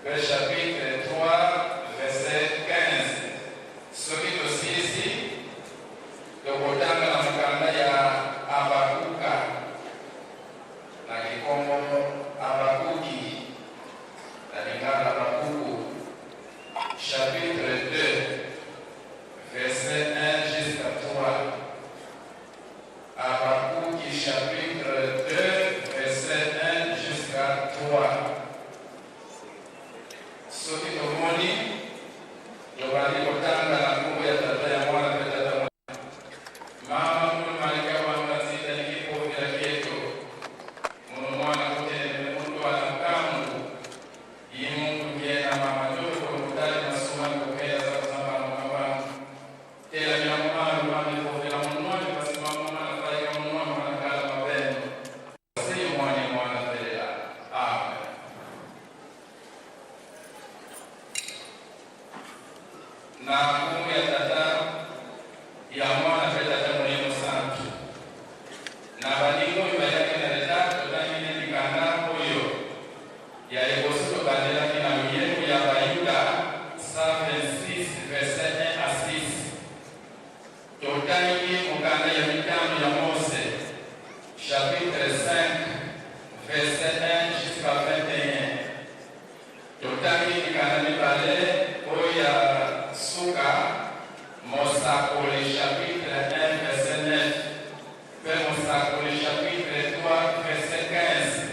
Mpe chapitre 3 verset 15. Soki tosilisi, tokotanga na mokanda ya Habakuka, na kikongo Habakuki, na lingala Habakuku, chapitre 2 verset 1 jusqu'à 3. Habakuki chapitre 2 verset 1 jusqu'à 3. Soki tomoni, tobandi kotanga na nkombo ya Tata, ya Mwana mpe Tata Molimo. Mama munu malika wanga nzita likipovela kieto munu mwana kuteleme mutwala nkambu yi muntu kiena mama joko mutali masuma kokela za kuzambana mabangu tela mya mumalu mami povela munwani pasima mama na faika munwani manakala mapendo si mwani mwana felela. Amen. Na nkombo ya Tata, ya Mwana mpe Tata Molimo Santu. Na baninga oyo bayaki na retard, totangi nde mikanda oyo ya liboso. Tobandelaki na loyembo ya Bayuda 126 verset 1 à 6. Totangi mokanda ya mitano ya Mose, chapitre 5 verset 1 jusqu'à 21. Totangi mikanda mibale oyo ya suka, Mosakoli chapitre 1 verset 9 mpe Mosakoli chapitre 3 verset 15.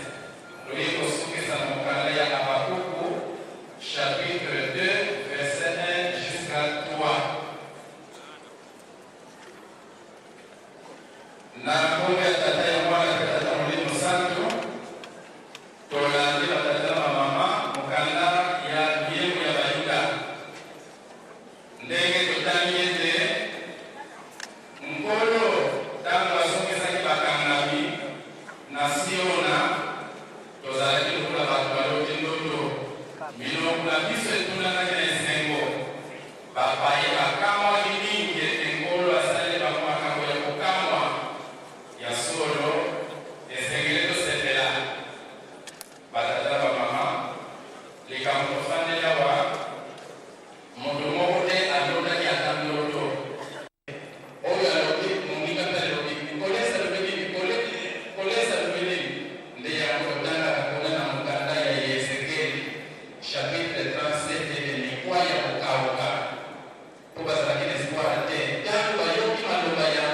Toyei kosukisa na mokanda ya Habakuku, chapitre 2 verset 1 jusqu'à 3. Na nkombo ya Tata, ya Mwana mpe Tata Molimo Santu, tolandi, batata na bamama, mokanda ya loyembo ya Bayuda, ndenge totangi ete Nkolo, ntango azongisaki bakangami na Siona, tozalaki lokola bato baloti ndoto, minoko na biso etunanaki na esengo. Bapaye bakamwaki mingi ete Nkolo asaleli bango makambo ya kokamwa. Ya solo, esengeli tosepela. Batata na bamama, likambo tofandeli awa, moto moko te alotaki ata ndoto. Oyo alobi, moninga mpe alobi, Kolesa alobi nini? Kolesa alobi nini? Nde yango totangaka kuna na mokanda ya Ezekiel chapitre 37, ete mikwa ya kokauka, mpo bazalaki na espoir te. Ntango bayoki maloba ya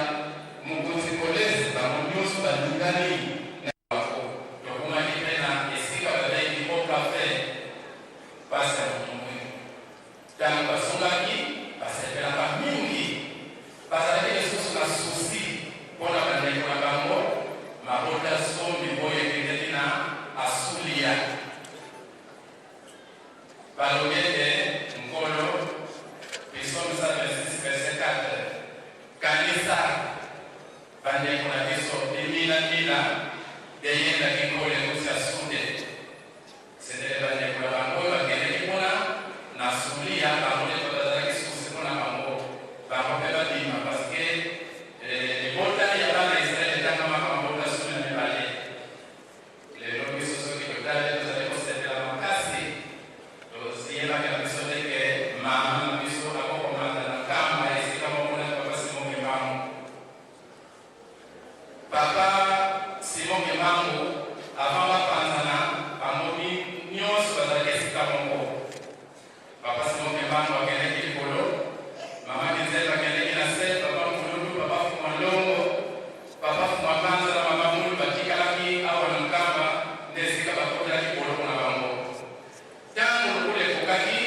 mokonzi Kolesi, bango nyonso balingani na bango. Tokomaki mpe na esika babengi Haut Café, pasi ya moto mwindu. Ntango bazongaki, basepelaka mingi. Bazalaki lisusu na susi mpo na bandeko na bango, mabota 10 oyo ekendeki na Asulia. Balobi ete Nkolo, Psaume 126 verset 4, kanisa bandeko na biso bimilamila beyendaki nkolo ekuti ya sude. Sendele bandeko na bango oyo bakendeki kuna na Sulia, bango nde bazalaki susi mpo na bango, bango mpe babima, parce que libota ya bana Israele etangamaka mabota 12. Lelo biso, soki totali, tozali kosepela makasi. Tosiyebaki na biso ndenge mama na biso akokomata na Nkamba esika moko na papa Simon Kimbangu. Papa Simon Kimbangu, avant bapanzana, bango nyonso bazalaki esika moko. Papa Simon Kimbangu akendeki likolo, mama Kinzembe akendeki na se, papa Mvululu, papa Fuma Longo, papa Fuma Mbanza na mama Mulu batikalaki awa na Nkamba, nde esika bakotelaki boloko na bango. Ntango lokolo ekokaki.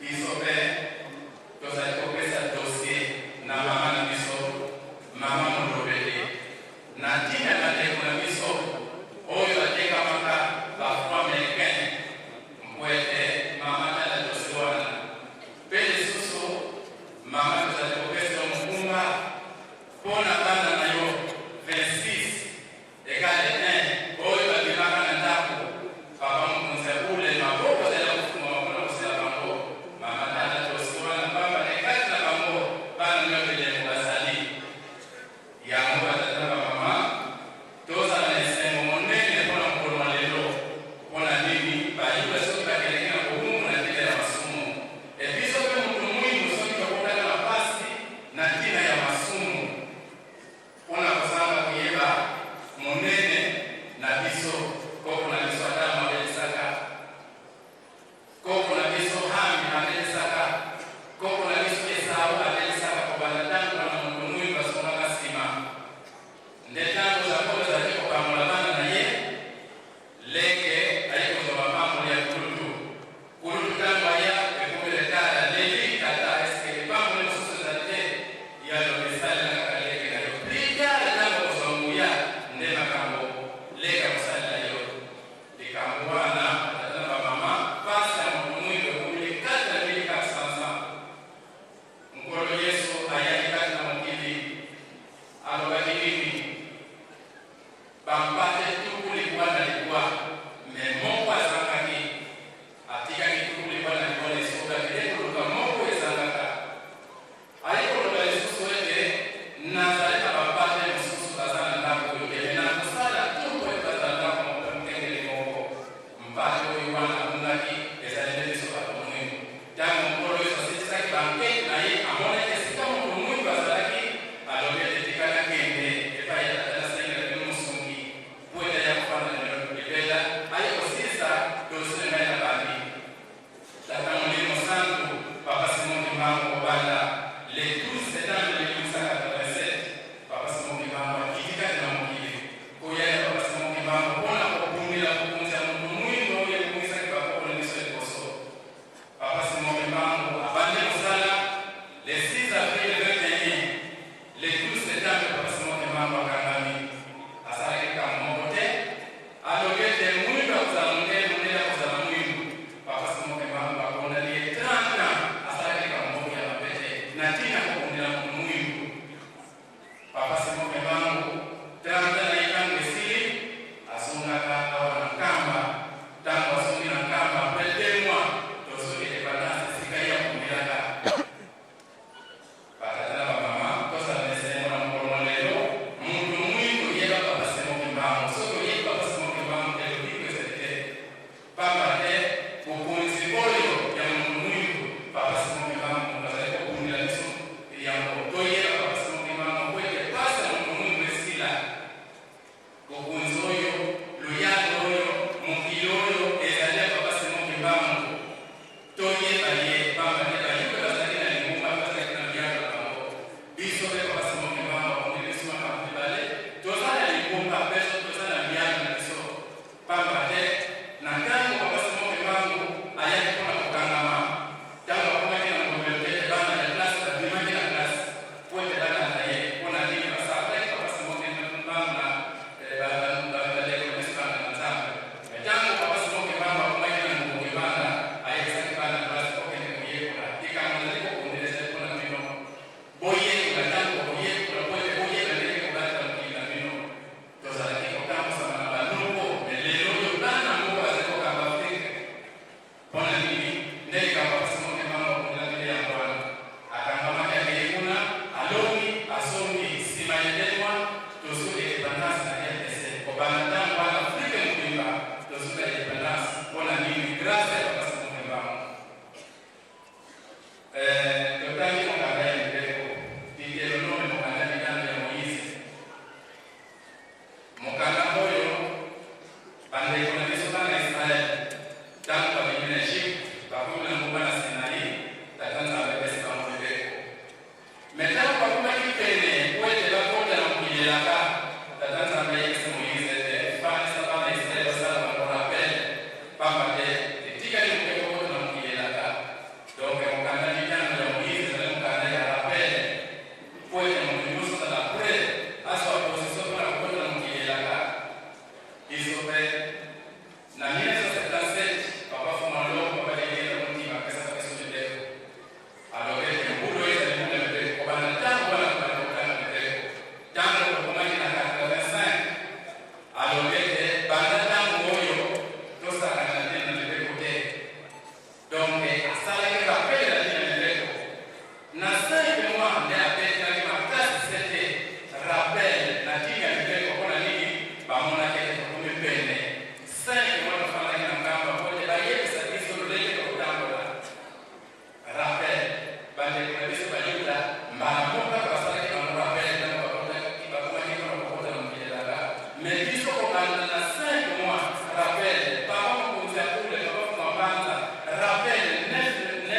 Biso mpe tozali kopesa dossier na mama na biso, mama molobeli, na ntina ya bandeko na biso oyo batekamaka ba afro-americain, mpo ete mama tala dossier wana. Mpe lisusu mama, tozali kopesa yo mokumba mpo na bana na yo 26 égale 1 oyo babimaka na ndako. Papa mokonzi ya bule, maboko ezali kofungwama mpona kosela bango. Mama, tala dossier wana, pamba te kati na bango bana nyonso bilembo bazali yango. Batata na bamama, tozala na esengo monene mpona mokolo wa lelo. Mpona nini? Bayuda soki bakeleki na kowumbu na ntina ya masumu, e biso mpe moto mwindu soki tokotaka na pasi na ntina ya masumu, mpona kozanga koyeba monene na biso. Koko na biso Adamu abelisaka, koko na biso Hami abelisaka, koko na biso Esau abelisaka. Kobanda ntango wana moto mwindu asongaka nsima. Nde ntango Jakob azalaki kopambola bana na ye, leke aye kozwa mapamboli ya kulutu. Kulutu ntango aya, ekomela tala leli: "Tata, eske lipamboli mosusu ezali te?" Ya lobi: "Esalela kaka leke na yo. Plus tard, ntango kozwa nguya, nde makambo leka kosalela yo." Likambo wana, tata na bamama, pasi ya moto mwindo ekomeli kati na 1400 ans. Nkolo Yesu ayaki kati na mokili, alobaki nini? Bampate 99, mais moko azangaki. Atikaki 99 na esobe, akende koluka moko ezangaka. Aye koloba lisusu ete nazali na bampate mosusu baza na ndako oyo te, mais nakosala tout po ete bazala ndako moko mpe mokengeli moko. Mpate oyo wana abungaki ezali nde biso bato mwindu. Ntango Nkolo Yesu asilisaki bankete na ye, amonaki esika moto mwindu azalaki, alobi ete: "Tikala kende epai ya Tata, nasengela bino mosungi po ete aya kofanda na bino libela, aye kosilisa dossier na ngai na bandi." Tata Molimo Santu Papa Simon Kimbangu, kobanda le 12 septembre 1887, Papa Simon Kimbangu akiti kati na mokili. Koya ya Papa Simon Kimbangu mpona kobundela bokonzi ya moto mwindo oyo ebongisaki bakoko na biso liboso. Papa Simon Kimbangu abandi mosala le 6 avril 21. Le 12 septembre, Papa Simon Kimbangu akangami. Asalaki likambo moko te. Alobi ete mwindo akozala mondele, mondele akozala mwindu. Papa Simon Kimbangu bakondani ye 30 ans. Asalaki likambo moko ya mabe te na ntina kobundela moto mwindu. Papa Simon Kimbangu, 30 ans na ye ntango esili, azongaka awa na Nkamba. Ntango azongi na Nkamba, après 2 mois, tozongi indépendance, esika ye akundelaka. Batata na bamama, tozala na esengo na mokolo na lelo. Moto mwindu, yeba Papa Simon Kimbangu. Soki oyebi Papa Simon Kimbangu te, lobiko ezali te, pamba te bokonzi oyo ya moto mwindu, Papa Simon Kimbangu moto azali kobundela biso yango. Toyeba Papa Simon Kimbangu po ete pasi ya moto mwindu esila. Bokonzi oyo, loyalo oyo, mokili oyo ezali ya Papa Simon Kimbangu. Toyeba ye, pamba te bayuda bazalaki na lingomba, bazalaki na miaka na bango. Biso mpe, Papa Simon Kimbangu akondeli biso makambo mibale: toza na lingomba mpe so toza na miaka na biso. Pamba te na ntango Papa Simon Kimbangu ayaki mpona kokangama, ntango akomaki na Ngombelo te, bana ya classe babimaki na classe po ete balanda ye. Mpona nini basakolaki Papa Simon Kimbangu na bandeko na biso bana na Nzambe? Ntango Papa Simon Kimbangu akomaki na Ngongo Ebanda, ayebisaki bana classe: "Ok, Asalaki rappel na ntina mibeko. Na 5 mois nde abetaki makasi sete rappel na ntina ya mibeko. Mpo na nini? Bamonaki ete tokomi pene. 5 mois tofandaki na Nkamba po ete bayebisa biso lolenge tokotambola. Rappel. Bandeko na biso Bayuda, mbala moko kaka basalaki bango rappel ntango bakotaki, bakomaki mpona kokota na mokili elaka. Mais biso kobanda na 5 mois, rappel. Papa mokonzi ya kule, Papa Fuma Panza, rappel 9, 9.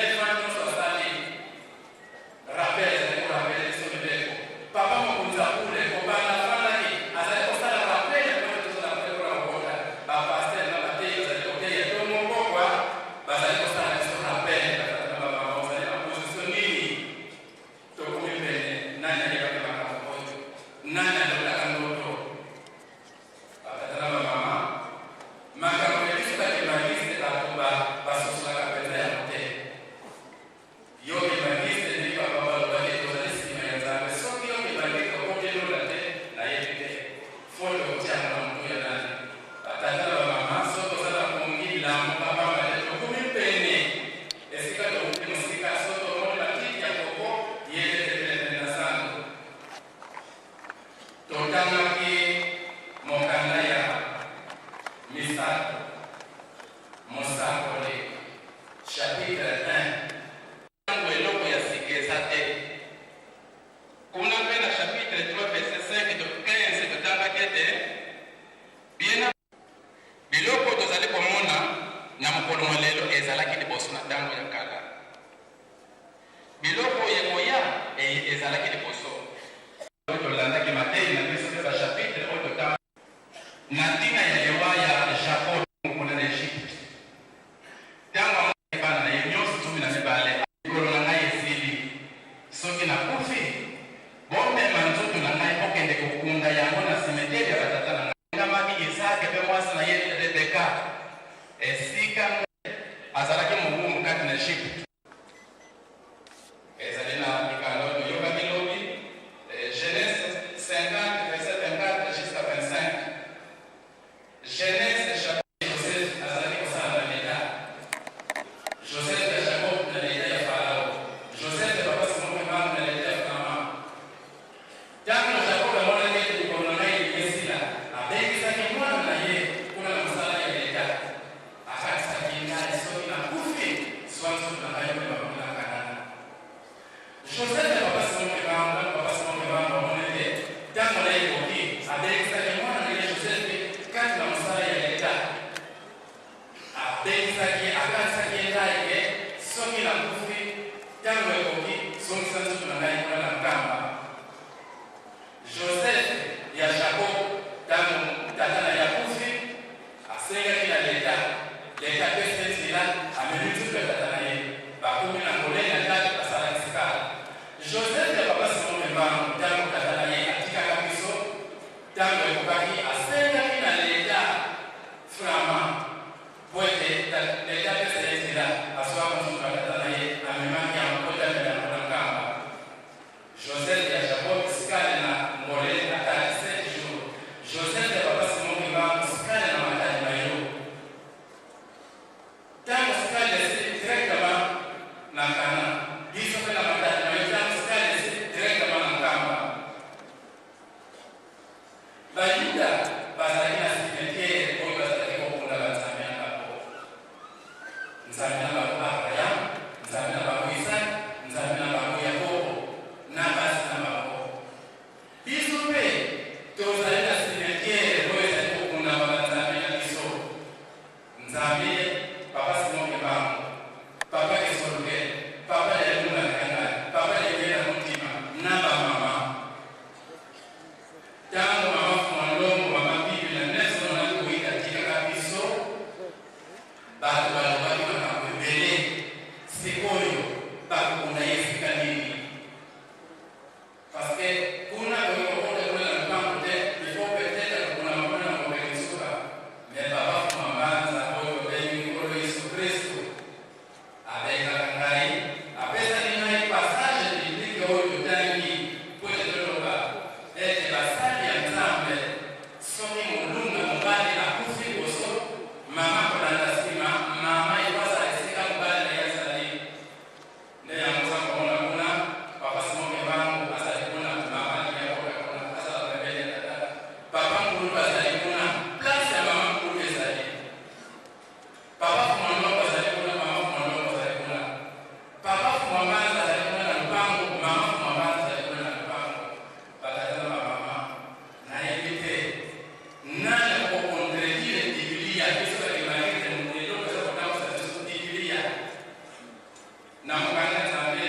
mokanda Nzambe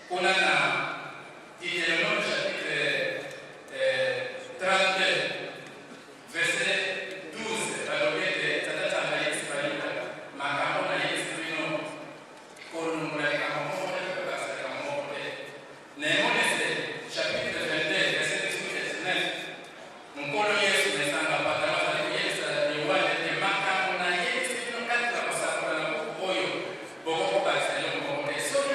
kuna na Deutéronome chapitre 32 verset 12, balobi ete Tata Nzambe ayebisi Bayuda: makambo nayebisi bino, kolongola likambo moko te mpe kobakisa likambo moko te. Na Emoniseli chapitre 22 verset 18 et 19, Nkolo Yesu na esanga Patamo azali koyebisa Yoane ete makambo nayebisi bino kati na kosakola na buku oyo, bokokobakisa eloko moko te. Soki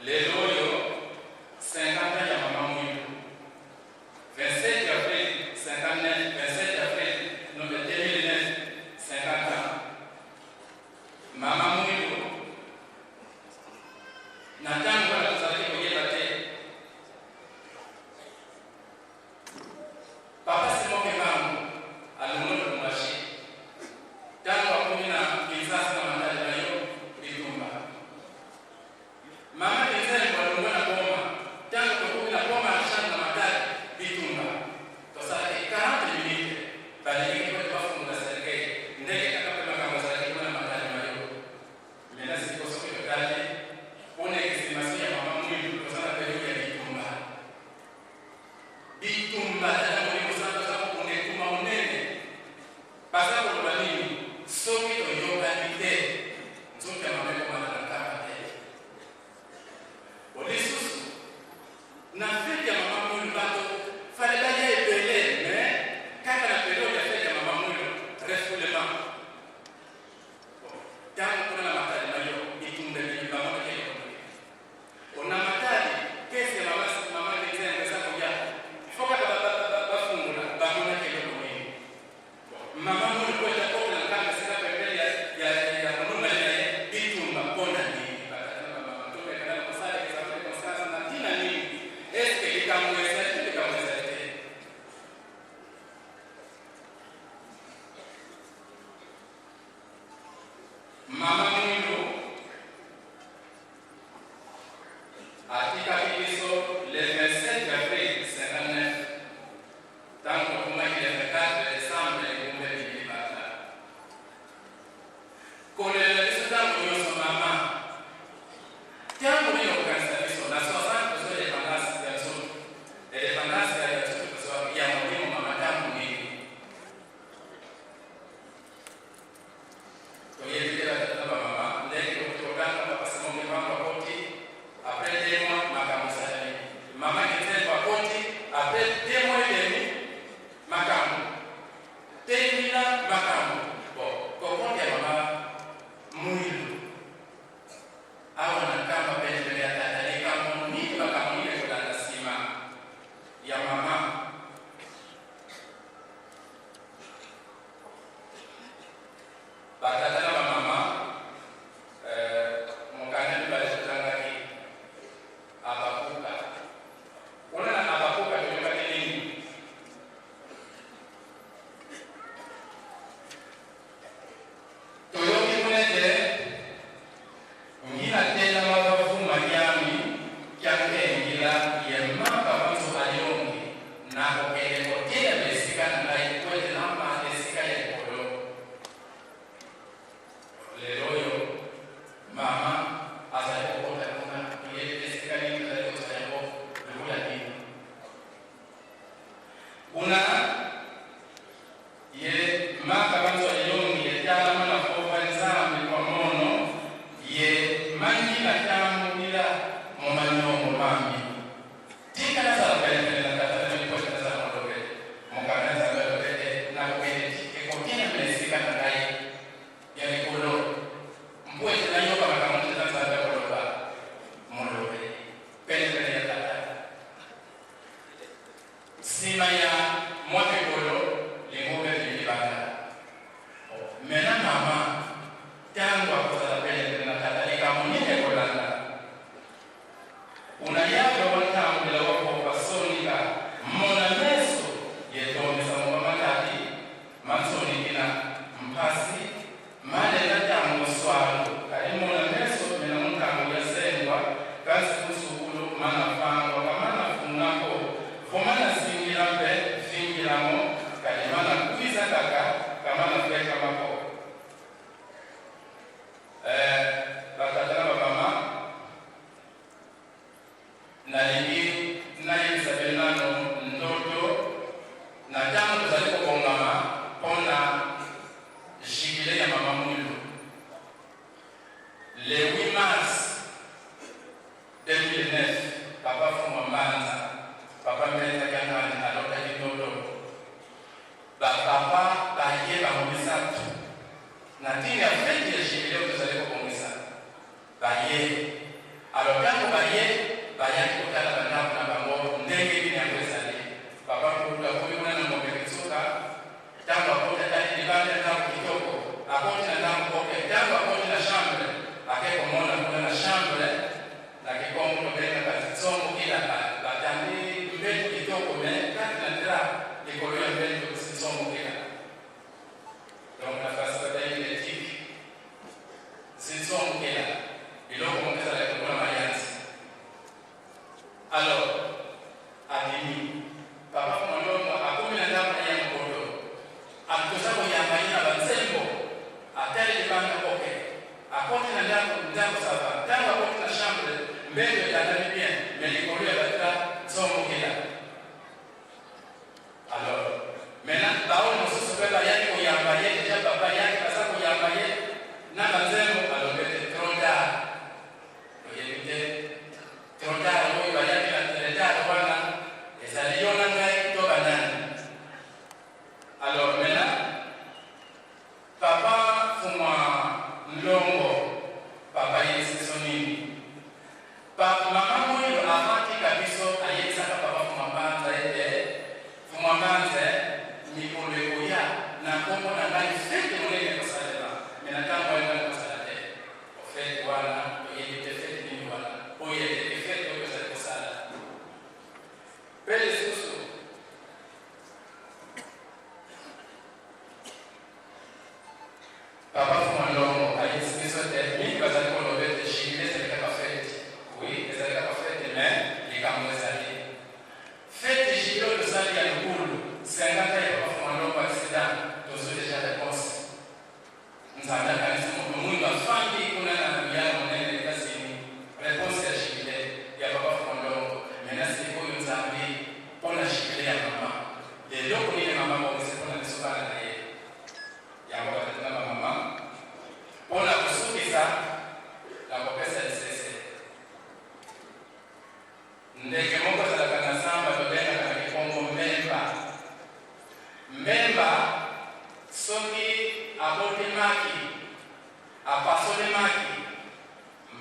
Lelo oyo 50 ans ya mama Mwilu, 27 avril 59, 27 avril no 2009, 50 ans mama Mwilu. Na ntango wana tozalaki koyeba te. Papa Simon Kimbangu alongwe na Lubumbashi, ntango akomi na Kinshasa na Matadi na yo bitumba. Mama Kinzembo alongwe na Goma, ntango tokomi na Pont Marchand na Matadi bitumba. Tosalaki 40 minutes, balingaki bato bafungola cercueil ndenge kaka mpe makambo ezalaki kuna na Matadi Mayo. Maintenant sikoyo soki totali mpona exhumation ya mama Mwilu, toza na periode ya bitumba. Bitumba tata Molimo Santu aza kobunda etumba monene. Baza koloba nini? Soki toyokani te, nzoto ya mama ekomata na nkamba te. Bo lisusu na fete ya mama Mwilu bato fale baya ebele, mais kaka na periode ya fete ya mama Mwilu refoulement. Tango kuna na Matadi na yo bitumba ebimi bamonaki eloko nini? Pona Matadi caisse ya mama mama Nzembo eza koya il faut kaka bafungola bamonaki eloko nini? Mama Mwilu po ete akota na nkamba esika pembeni ya ya ya molongani na ye bitumba pona nini? Batata na bamama tomeka nanu kosala examen de conscience na tina nini? Est ce que likambo ezali to likambo ezali te? Mama Mwilu atikaki biso le 27 avril 59, ntango tokomaki le 24 decembre engumba ebimi libanda. Kolela biso ntango nyonso mama, ntango nini okokanisa biso na 60 tozwa independance ya nzoto, independance ya nzoto tozwa ya molimo mama, ntango nini? Toyebi te batata na bamama ndenge tokoki kotanga. Papa Simon Kimbangu akoti après 2 mois, makambo esalemi. Mama Kinzembo akoti après 2 mois et demi, makambo temila makambo. Bon, kokonte ya mama Mwilu awa na nkamba penepene ya tata, likambo nini, makambo nini ekolanda nsima ya mama? Batata na bamama, mokanda mibale totangaki Abakuka. Kuna na Abakuka toyokaki nini? Toyoki kuna ete ngila telama bavuma nyami kyakengila ye maka banso ayongi nakokende kotelema esika na ngai po ete namata esika ya likolo. Lelo oyo mama azali kokota kuna, toyebi te esika nini tozali kozala yango lokola nini. Kuna ye maka banso ayongi etalama na fova Nzambe kwa mono ye mangila tambulila momanyongo mambi. Tika nazala penepene na tata na bino mpo ete nazala molobeli. Mokanda Nzambe alobi ete nakokende ekotelema esika na ngai ya likolo mpo ete nayoka makambo nyonso eza Nzambe akoloba. Molobeli penepene ya tata. Nsima ya mwa mikolo, lingomba ebimi libanda. Mena mama ntango akozala penepene na tata, likambo nini ekolanda? Mbeto etandami bien, mais likolo ya ba draps zongokela. Alors, maintenant baoyo mosusu pe bayaki koyamba ye dejà papa ayaki baza koyamba ye na ba nzembo alobi ete trop tard. Toyebi te trop tard oyo bayaki na retard wana ezali yo na ngai to ba nani. Alors maintenant papa Fumua Nlongo papa ayebisi biso nini? Pa mama Muilu avant atika biso ayebisaka papa Fuma Mbanza ete Fuma Mbanza mikolo ekoya na kombo na ngai fete monene ekosalema mais na tango wana ngai nakozala te. Fete wana toyebi te fete nini wana oyo eleki fete oyo tozali kosala. Pe lisusu Papa Fuma Ndongo ayebisi biso ete mingi bazali koloba ete jubile ezali kaka fete. Oui, ezali kaka fete mais likambo ezali fete jubile oyo tosali ya Lukulu 50 ans ya Papa Fuma Ndongo accident tozwi dejà reponse. Nzambe akanisi moto muindu afandi kuna na lumière monene na Etats Unis reponse ya jubile ya Papa Fuma Ndongo maintenant sikoyo Nzambe pona jubile ya mama eloko nini mama abongisi pona biso bana na ye? Yango ba tata na ba mama, mpo na kosukisa, nakopesa lisese. Ndeke moko ezalaka na zamba tobengaka na kikongo mbemba. Mbemba soki aboti maki, apasoli maki,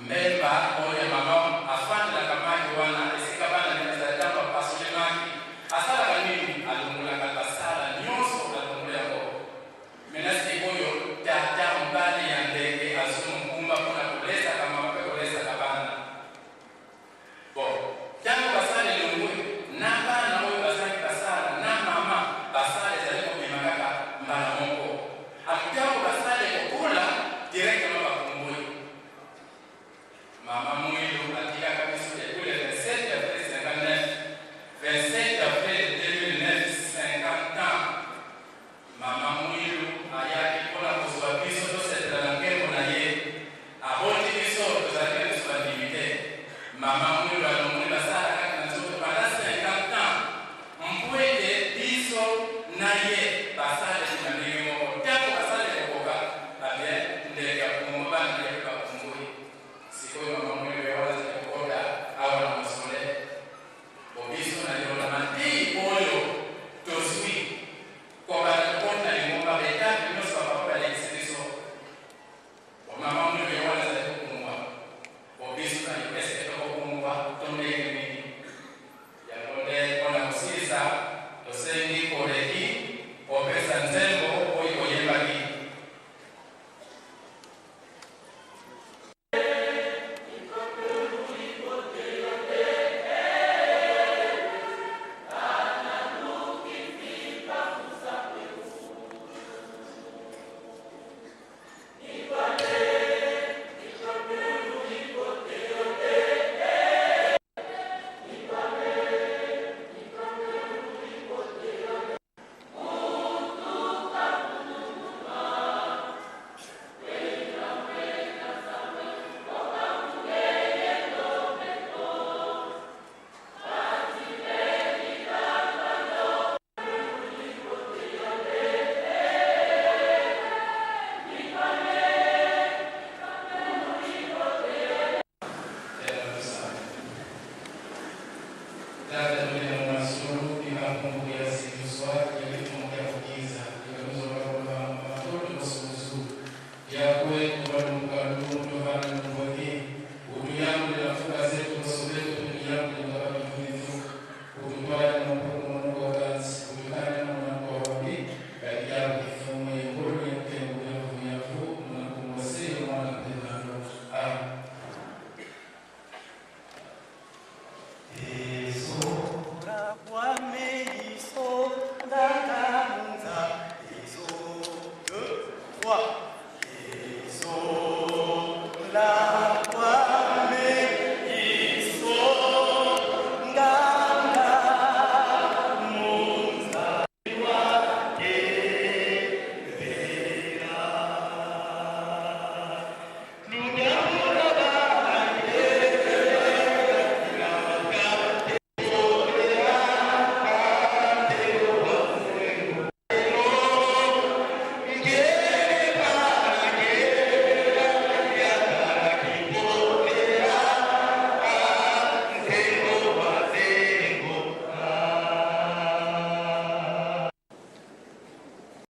Mbemba oyo ya mama afandelaka maki wana esika bana naye bazali tango apasoli maki asalaka nini alongolaka basala nionso alongoli yango mena sikoyo tata mobali ya ndeke azui mokumba pona kolesaka mama pe kolesaka bana bon tango basala elongwe na bana oyo bazangi basala na mama basala ezali kobima kaka mbala moko alors tango basala ekokola directement bapumbwe. Mama Muilu atikaka biso depuis le 27 avril 59, 27 avril 2009, 50 ans. Mama Muilu ayaki mpo na kozua biso tosepela na nkembo na ye. Aboti biso, tozalaki na biso bandimi te. Mama Muilu alongoli basala kati na nzoto pendant 50 ans mpo ete biso na ye basala ebima ndenge moko. Tango basala ekokoka, Babien ndeke apumbwa bana na ye mpe bapumbwi. Sikoyo mama Muilu ye wana azali kokota awa na mausolee. Bo biso na yo na mateyi oyo tozui kobanda tokoti na lingomba ba etape nionso ba papa balekisi biso. Bo mama Muilu ye wana azali kopumbwa. Bo biso na yo est ce que tokopumbwa to ndenge nini? Yango nde mpo na kosilisa tosengi koleki kopesa nzembo oyo oyembaki. Tata tuli mu mazulu ikampungu ya ziduswa yalitumbu ya kukiza ikaluzobalomba matoto musuzu yakwe tubalumbukalu tuvana lumboni utuyambulila mfuka zetu musubetu tuliyambulila babivuivu ututwale mumpuku munuko kansi utukane munako wabi kaliyabu kifumu yengulu yentembu yavu yavu munakumwasiyo mwana mpevano. Amen.